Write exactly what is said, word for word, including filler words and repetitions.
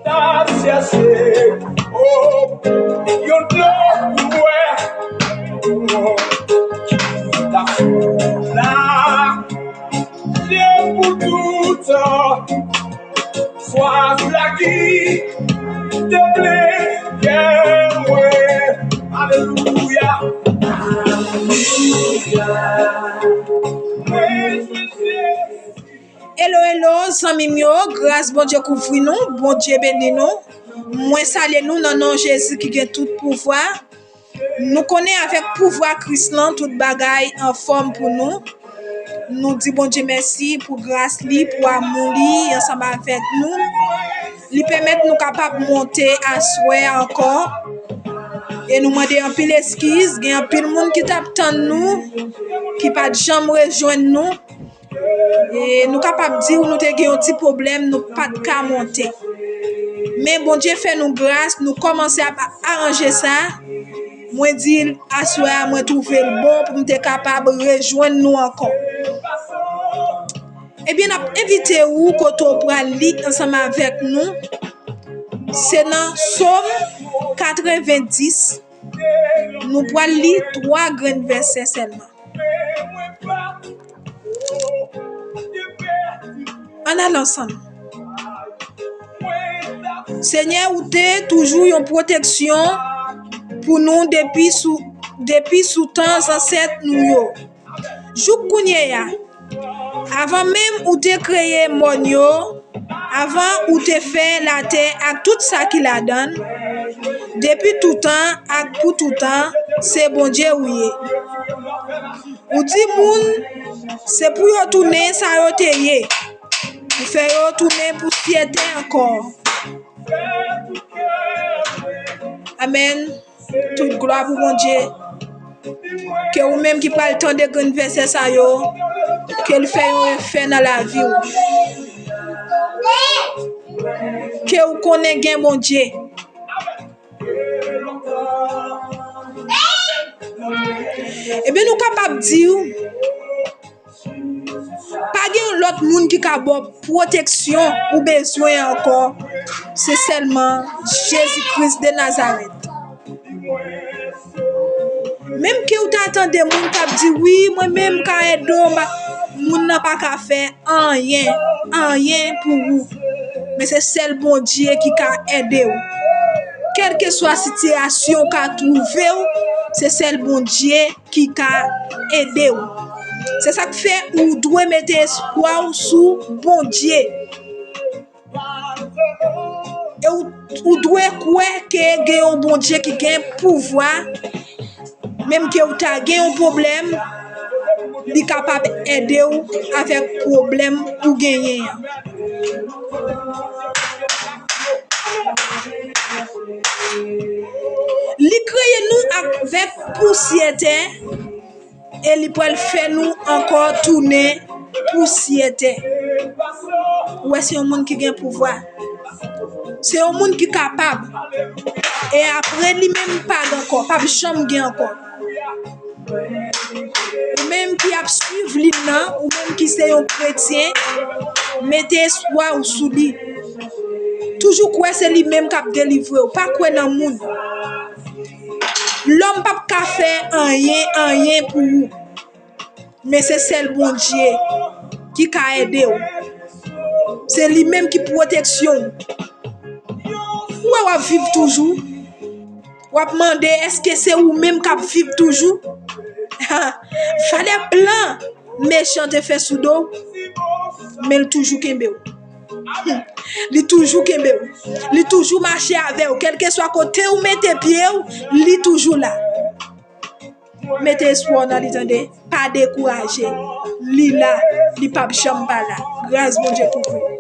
Ta chèche, oh, yon dlo pou bwè, oh, ki ta sou la, je pou toutan, swaf la ki te ple kè mwen. Alelouya. Alelouya. Praise you, Jesus. Hello, hello, zanmi m yo, gras Bondye kouvri nou, Bondye beni nou. Mwen salye nou nan non Jezi ki gen tout pouvwa. Nou konnen avèk pouvwa Kris lan, tout bagay anfòm pou nou. Nou di Bondye mèsi pou gras li, pou amou li ansanm avèk nou. Li pèmèt nou kapab monte aswè a ankò. E nou mande anpil eskiz, gen anpil moun ki t ap tann nou, ki pa t janm rejwenn nou. E nou kapab di w nou te gen yon ti pwoblèm, nou pa t ka monte. Men Bondye fè nou gras, nou kòmanse ap aranje sa. Mwen di l, aswè a, mwen twouve l bon pou m te kapab rejwenn nou ankò. Ebyen, n ap envite w kote w pral li ansanm avèk nou. Se nan Sòm katrevendis. Nou pral li twa grenn vèsè sèlman. Ann al ansanm. Senyè, ou te toujou yon pwoteksyon pou nou depi sou, depi sou tan zansèt nou yo. Jouk kounye a, avan menm ou te kreye mòn yo, avan ou te fè latè ak tout sa ki ladan l, depi toutan ak pou toutan, se Bondye ou ye. Ou di moun, se pou yo tounen sa yo te ye. Ou fè yo tounen pousyè tè ankò. Amèn. Tout glwa pou Bondye. Ke ou menm ki pral tande grenn vèsè sa yo, ke l fè yon efè nan lavi w. Ke ou konnen gen Bondye. Ebyen, nou kapab di w, pa gen yon lòt moun ki ka ba w pwoteksyon ou bezwen ankò. Se sèlman Jezi Kris de Nazarèt. Menm ke w ta tande moun k ap di, "Wi, mwen menm m ka ede w," m pa, moun nan pa ka fè anyen, anyen pou ou. Men se sèl Bondye ki ka ede w. Kèlkeswa sitiyasyon w ka twouve w, se sèl Bondye ki ka ede w. Se sa k fè ou dwe mete espwa w sou Bondye. E ou, ou dwe kwè ke gen yon Bondye ki gen pouvwa, menm ke ou ta gen yon pwoblèm, li kapab ede w avèk pwoblèm ou genyen an. Li kreye nou avèk pousyè tè, e li pral fè nou ankò tounen pousyè tè. Ou wè, se yon moun ki gen pouvwa. Se yon moun ki kapab. E apre li menm, pa gen ankò, p ap janm gen ankò. Ou menm ki ap swiv liy nan, ou menm ki se yon kretyen, mete espwa w sou li. Toujou kwè se li menm k ap delivre w, pa kwè nan moun. Lòm p ap ka fè anyen, anyen pou ou. Men se sèl Bondye ki ka ede w. Se li menm ki pwoteksyon w. Ou wè w ap viv toujou. W ap mande, èske se ou menm k ap viv toujou? Valè plan mechan te fè sou do w, men l toujou kenbe w. Li toujou kenbe w. Li toujou mache avè w. Kèlkeswa kote ou mete pye w, li toujou la. Mete espwa w nan li, tande. Pa dekouraje. Li la. Li p ap janm pa la. Gras Bondye kouvri w.